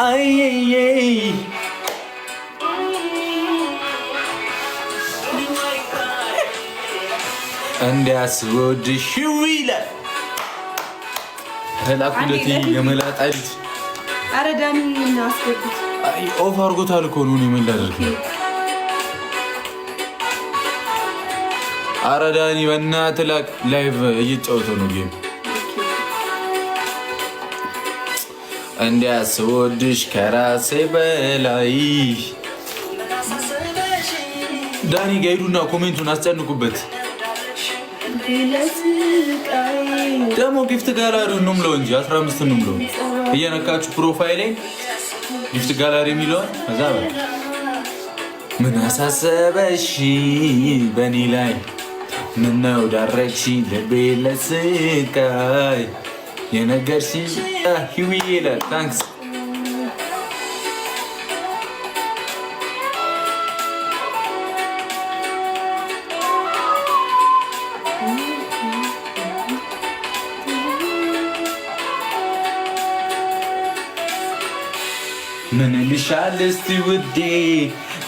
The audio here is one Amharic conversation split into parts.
አየየ እንዲያስወድሽ ይላል። ላኩለት የመላጣ ልጅ። ኧረ ዳኒ አስገቡት። Off አድርጎታል እኮ ነው። ምን ላደርግ? ኧረ ዳኒ በእናትህ ላክ። Live እየተጫወተ ነው game። እንዲያስወድሽ ከራሴ በላይ። ዳኒ ጋ ሂዱና comment ኡን አስጨንቁበት። ደግሞ gift gallery እንምለው እንጂ 15 እንምለው። እየነካችሁ profile ኤ gift gallery የሚለውን ከዛ በቃ ምን አሳሰበሽ በእኔ ላይ፣ ምነው ዳረግሽ ልቤ ለስቃይ የነገርሽ ሂዊ ይላል። Thanks። ምን ልሻል እስቲ ውዴ፣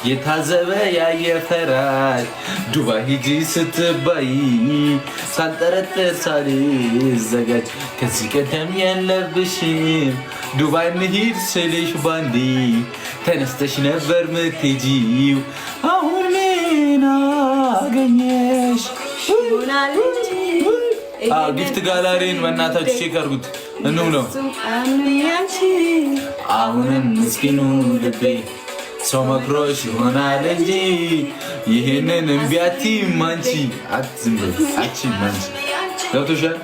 የታዘበ ያየ ፈራጅ፣ ዱባይ ሂጂ ስትባይ ሳልጠረጥር ሳልዘጋጅ ከዚህ ቀደም የለብሽም፣ ዱባይ እንሂድ ስልሽ ባንዲ ተነስተሽ ነበር ምትሄጂው፣ አሁን ምን አገኘሽ? Gift gallery ን በእናታችሁ check አድርጉት። እንሙላው። አሁንም ምስኪኑ ልቤ ሰው መክሮሽ ይሆናል እንጂ ይህንን እምቢ አትይም አንቺ። አትዝም አትይም አንቺ። ገብቶሻል?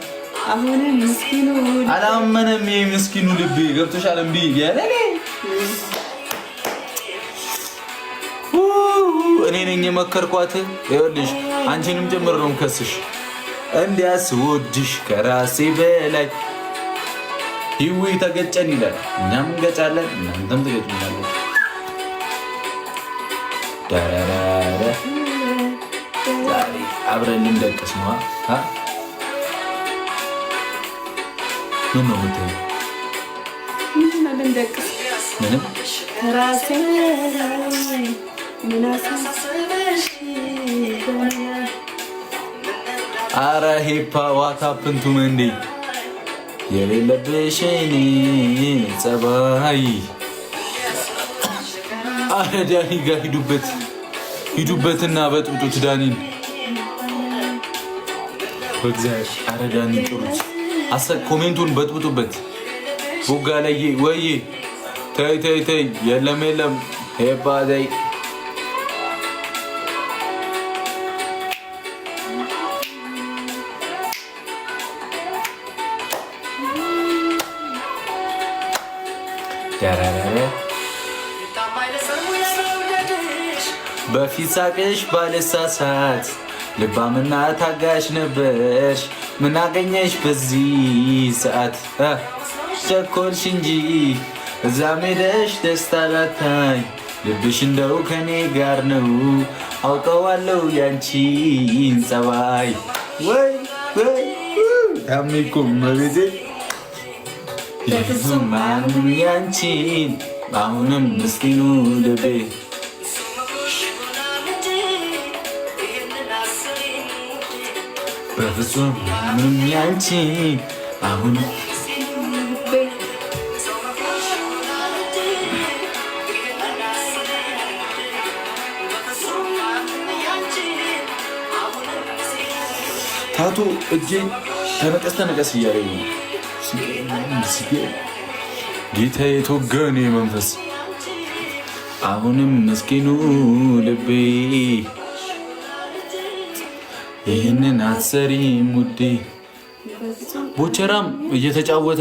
አላመነም ይሄ ምስኪኑ ልቤ። ገብቶሻል? እምቢ ያለኔ እኔ ነኝ የመከርኳት። ይኸውልሽ አንቺንም ጭምር ነው የምከስሽ። እንዲያስወድሽ ከራሴ በላይ። ይዊ ተገጨን ይላል። እኛም እንገጫለን፣ እናንተም ትገጩኛለን። ደረረረ ዛሬ አብረን ልንደቅስ ነዋ። ምን ነው የምትይው? ምንድን ነው ልንደቅስ? ምንም። ከራሴ በላይ ምን አሳሰበሽ? አረ ሄፓ what happened to Monday? የሌለብሽን ጸባይ። አረ ዳኒ ጋር ሂዱበት፣ ሂዱበትና በጥብጡት ዳኒን በእግዚአብሔር። አረ ዳኒ ጥሩት፣ comment ኡን በጥብጡበት። ቦጋ ላይ ወይ ተይ ተይ ተይ፣ የለም የለም ሄፓ ተይ። ደረረረ በፊት ሳቅሽ ባልሳሳት ልባምና ታጋሽ ነበርሽ። ምን አገኘሽ በዚህ ሰዓት? ቸኮልሽ እንጂ እዛም ሄደሽ ደስታ ላታይ፣ ልብሽ እንደው ከኔ ጋር ነው፣ አውቀዋለሁ ያንቺን ጸባይ። ወይ ወይ ታሜ እኮ መቤቴ በፍጹም ማንም ያንቺን፣ አሁንም ምስኪኑ ልቤ። በፍጹም ምንም ያንቺን አሁን። Tattoo እጄ ተነቀስ ተነቀስ እያለኝ ነው። ጌታ የተወገነ መንፈስ አሁንም ምስኪኑ ልቤ ይህንን አትሰሪም ውዴ። ቦቸራም እየተጫወተ